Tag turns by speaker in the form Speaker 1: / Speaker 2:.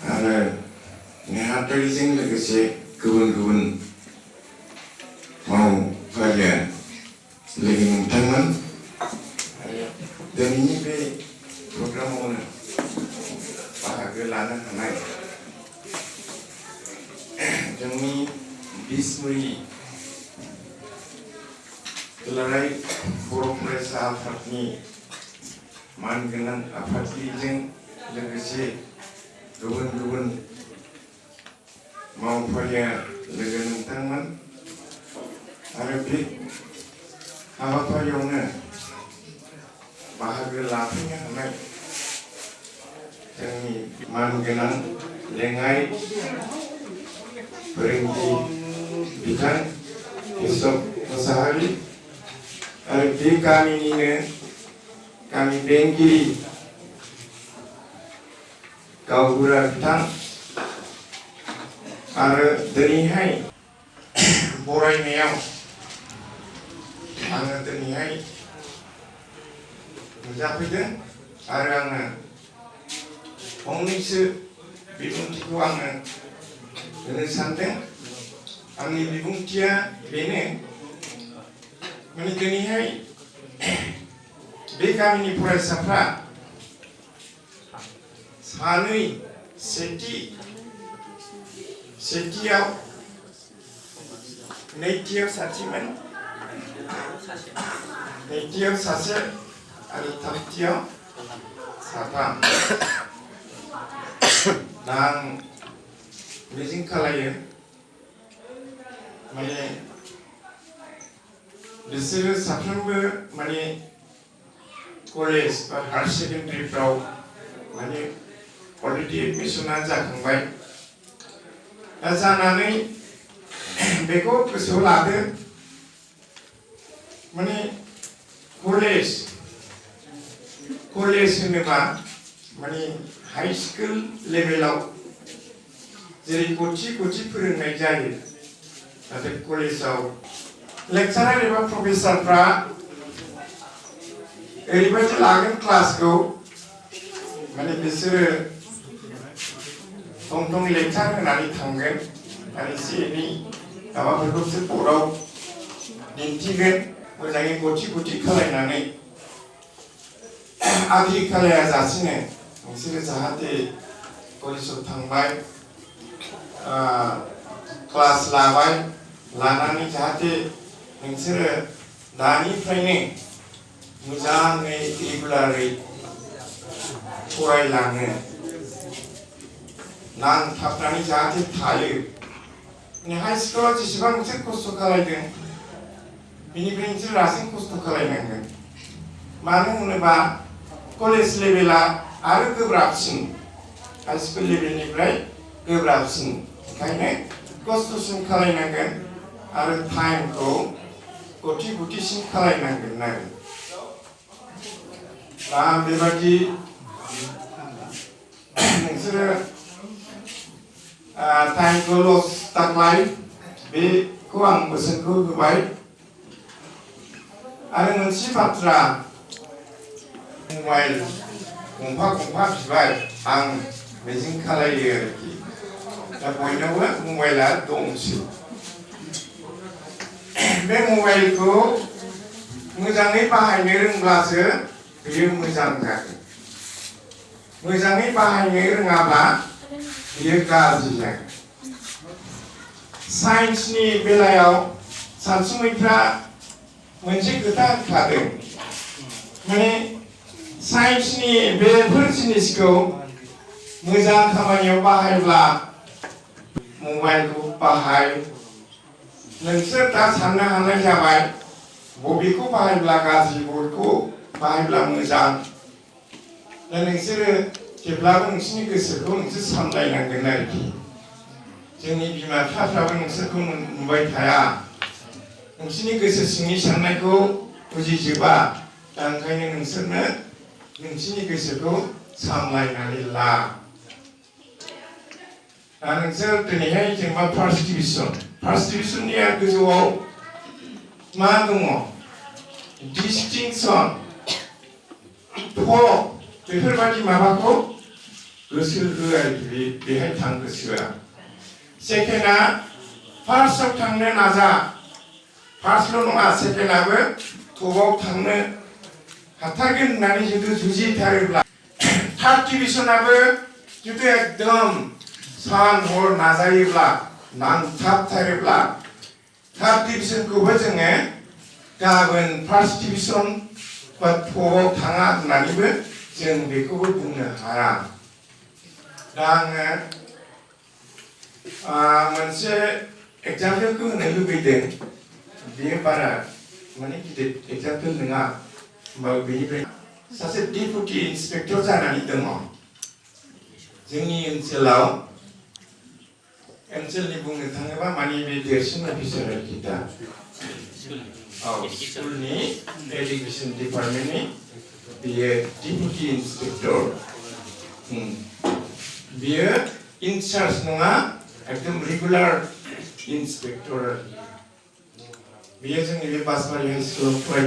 Speaker 1: आरो नेहाथारिजों लोगोसे गुबुन गुबुन मावफारिया लोगो नोंथांमोन दिनैनि बे प्रग्रामावनो बाहागो लानो हानाय जोंनि बिसमुरि दुलाराय बर' फरायसा आफादनि मानगोनां आफादगिरिजों लोगोसे गुबुन गुबुन मावफारिया लोगो नोंथांमोन आरो बे हाबाफारियावनो बाहागो लाफैनो हानाय जोंनि मानगोनां लेङाइ फोरोंगिरि बिथां केशव मोसाहारि आरो बे गामिनिनो गामि बेंगिरि गावबुरा बिथां आरो दिनैहाय बरायनायाव आङो दिनैहाय नुजाफैदों आरो आङो फंनैसो बिबुंथिखौ आङो होनो सानदों। आंनि बिबुंथिया बेनो माने दिनैहाय बे गामिनि फरायसाफ्रा सानै सेथियाव नैथियाव सासेमोन नैथियाव सासे आरो थामथियाव साथाम दा आं मिजिं खालायो माने बिसोरो साफ्रोमबो माने कलेज बा हायर सेकेन्डारिफ्राव माने अलरेडि एडमिसना जाखांबाय दा जानानै बेखौ गोसोआव लादो माने कलेज होनोबा माने हाई स्कुल लेभेलाव जेरै गथि फोरोंनाय जायो नाथाय कलेजाव लेक्चारार एबा प्रफेसारफ्रा ओरैबायदि लागोन क्लासखौ माने बिसोरो थं लेक्चार होनानै थांगोन आरो एसे एनै माबाफोरखौ बिसोर बर्डआव दिन्थिगोन मोजाङै गथि खालायनानै आद्रि खालाया जासिनो नोंसोरो जाहाथे कलेजाव थांबाय क्लास लाबाय लानानै जाहाथे नोंसोरो दानिफ्रायनो मोजाङै रेगुलारै फरायलाङो नांथाबनानै जाहाथे थायो हाई स्कुलाव जेसेबां नोंसोर खस्थ' खालायदों बिनिफ्राय नोंसोर रासिन खस्थ' खालायनांगोन मानो होनोबा कलेज लेभेला आरो गोब्राबसिन हाई स्कुल लेभेलनिफ्राय गोब्राबसिन ओंखायनो खस्थ'सिन खालायनांगोन आरो टाइमखौ गथिसिन खालायनांगोन आरो दा बेबादि नोंसोरो टाइमखौ लस दाखालाय बेखौ आं बोसोनखौ होबाय आरो मोनसे बाथ्रा मबाइल गंफा बिबाय आं मिजिं खालायो आरोखि दा बयनावबो मबाइला दंसै बे मबाइलखौ मोजाङै बाहायनो रोंब्लासो बेयो मोजां जागोन मोजाङै बाहायनो रोङाब्ला बेयो गाज्रि जागोन साइन्सनि बेलायाव सानसुमैफ्रा मोनसे खोथा होनखादों माने साइन्सनि बेफोर जिनिसखौ मोजां खामानियाव बाहायब्ला मबाइलखौ बाहाय नोंसोर दा साननो हानाय जाबाय बबेखौ बाहायब्ला गाज्रि बबेखौ बाहायब्ला मोजां दा नोंसोरो जेब्लाबो नोंसोरनि गोसोखौ नोंसोर सामलायनांगोन आरोखि जोंनि बिमा बिफाफ्राबो नोंसोरखौ नुबाय थाया नोंसोरनि गोसो सिंनि साननायखौ बुजिजोबा दा ओंखायनो नोंसोरनो नोंसोरनि गोसोखौ सामलायनानै ला दा नोंसोर दिनैहाय जेनेबा फार्स्ट डिभिजननिया गोजौआव मा दङ डिस्टिंक्सन बेफोरबायदि माबाखौ गोसो होआ बेहाय थां गोसोआ सेकेन्डआ फार्स्टआव थांनो नाजा फार्स्टल' नङा सेकेन्डआबो टपाव थांनो हाथारगोन होननानै जुदि जुजिथारोब्ला थार्ड डिभिजनाबो जुदि एकदम सान हर नाजायोब्ला नांथाबथारोब्ला थार्ड डिभिजनखौबो जोङो गाबोन फार्स्ट डिभिजन बा टपाव थाङा होननानैबो जों बेखौबो बुंनो हाया दा आङो मोनसे एग्जाम्पलखौ होनो लुबैदों बेयो बारा माने गिदिर एग्जाम्पल नङा होमबाबो बेनिफ्राय सासे डेपुटि इन्सपेक्टर जानानै दङ जोंनि ओनसोलनि बुंनो थाङोबा माने बे देरसिन अफिसार आरोखि दा स्कुलनि एडुकेसन डिपार्टमेन्टनि बेयो डेपुटि इन्सपेक्टर बियो इनचार्ज नङा एकदम रेगुलार इन्सपेक्टर बियो जोंनि बे बासबारि हाइ स्कुलाव फरायदों